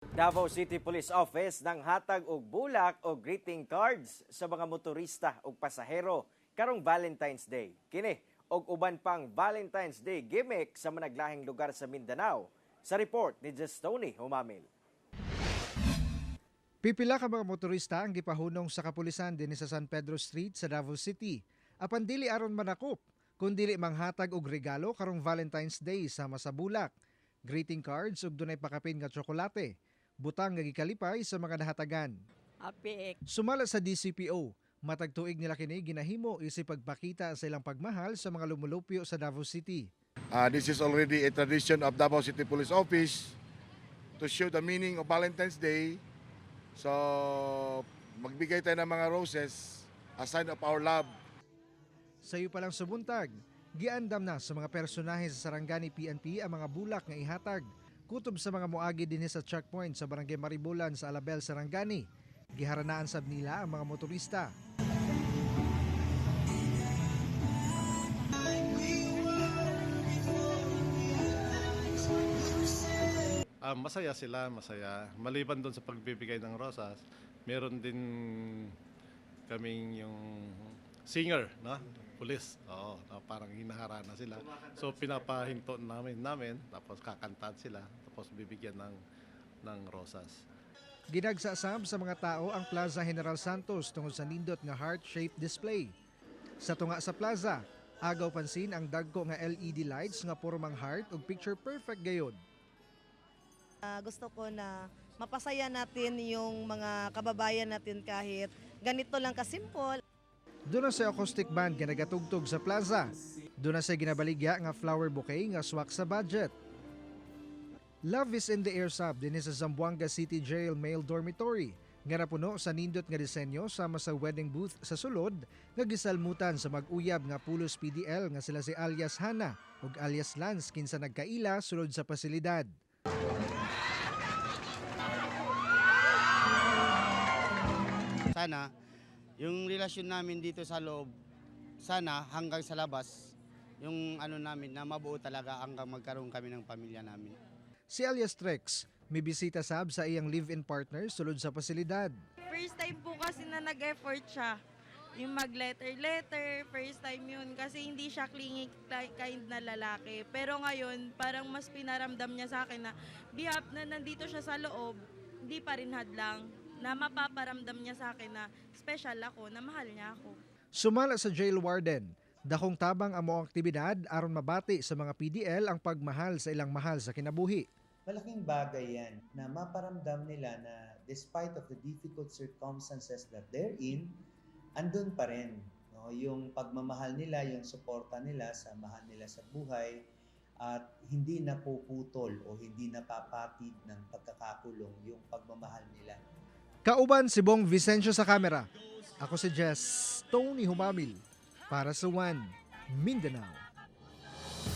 Davao City Police Office nang hatag og bulak o greeting cards sa mga motorista ug pasahero karong Valentine's Day. Kini og uban pang Valentine's Day gimmick sa managlahing lugar sa Mindanao. Sa report ni Jestony Humamil. Pipila ka mga motorista ang gipahunong sa kapulisan dinhi sa San Pedro Street sa Davao City. Apan dili aron manakop, kundili manghatag og regalo karong Valentine's Day sama sa bulak, greeting cards ug dunay pakapin nga tsokolate. Butang nga gikalipay sa mga nahatagan. Happy. Sumala sa DCPO, matag tuig nila kini ginahimo isip pagpakita sa ilang pagmahal sa mga lumulupyo sa Davao City. This is already a tradition of Davao City Police Office to show the meaning of Valentine's Day. So, magbigay tayo ng mga roses, a sign of our love. Sayo pa lang subuntag, giandam na sa mga personahe sa Sarangani PNP ang mga bulak nga ihatag. Kutob sa mga moagi dinhi sa checkpoint sa Barangay Maribulan sa Alabel, Sarangani. Giharanaan sab nila ang mga motorista. Masaya sila, masaya. Maliban doon sa pagbibigay ng rosas, meron din kaming yung singer, no? Police. Oo, na parang hinaharana sila. So pinapahinto namin tapos kakantahan sila, tapos bibigyan ng rosas. Ginagsasab sa mga tao ang Plaza General Santos tungod sa nindot nga heart-shaped display. Sa tunga sa plaza, agaw pansin ang dagko nga LED lights nga pormang heart ug picture perfect gayod. Gusto ko na mapasaya natin yung mga kababayan natin kahit ganito lang kasimple. Doon na sa acoustic band nga nagatugtog sa plaza. Doon na sa ginabaligya nga flower bouquet nga swak sa budget. Love is in the air sab dinhi sa Zamboanga City Jail Male Dormitory nga napuno sa nindot nga disenyo sama sa wedding booth sa sulod nga gisalmutan sa mag-uyab nga pulos PDL nga sila si alias Hana ug alias Lance kinsa nagkaila sulod sa pasilidad. Sana, yung relasyon namin dito sa loob, sana hanggang sa labas, yung ano namin na mabuo talaga hanggang magkaroon kami ng pamilya namin. Si alias Trex may bisita sab sa iyang live-in partner sulod sa pasilidad. First time po kasi na nag-effort siya. Yung mag-letter-letter, first time yun. Kasi hindi siya clingy kind na lalaki. Pero ngayon, parang mas pinaramdam niya sa akin na bihap na nandito siya sa loob, hindi pa rin hadlang. Na mapaparamdam niya sa akin na special ako, na mahal niya ako. Sumala sa jail warden, dakong tabang ang moong aktibidad aron mabati sa mga PDL ang pagmahal sa ilang mahal sa kinabuhi. Malaking bagay yan na maparamdam nila na despite of the difficult circumstances that they're in, andun pa rin, no? Yung pagmamahal nila, yung suporta nila sa mahal nila sa buhay at hindi napuputol o hindi napapatid ng pagkakakulong yung pagmamahal nila. Kauban si Bong Vicencio sa kamera. Ako si Jess Tony Humamil para sa One Mindanao.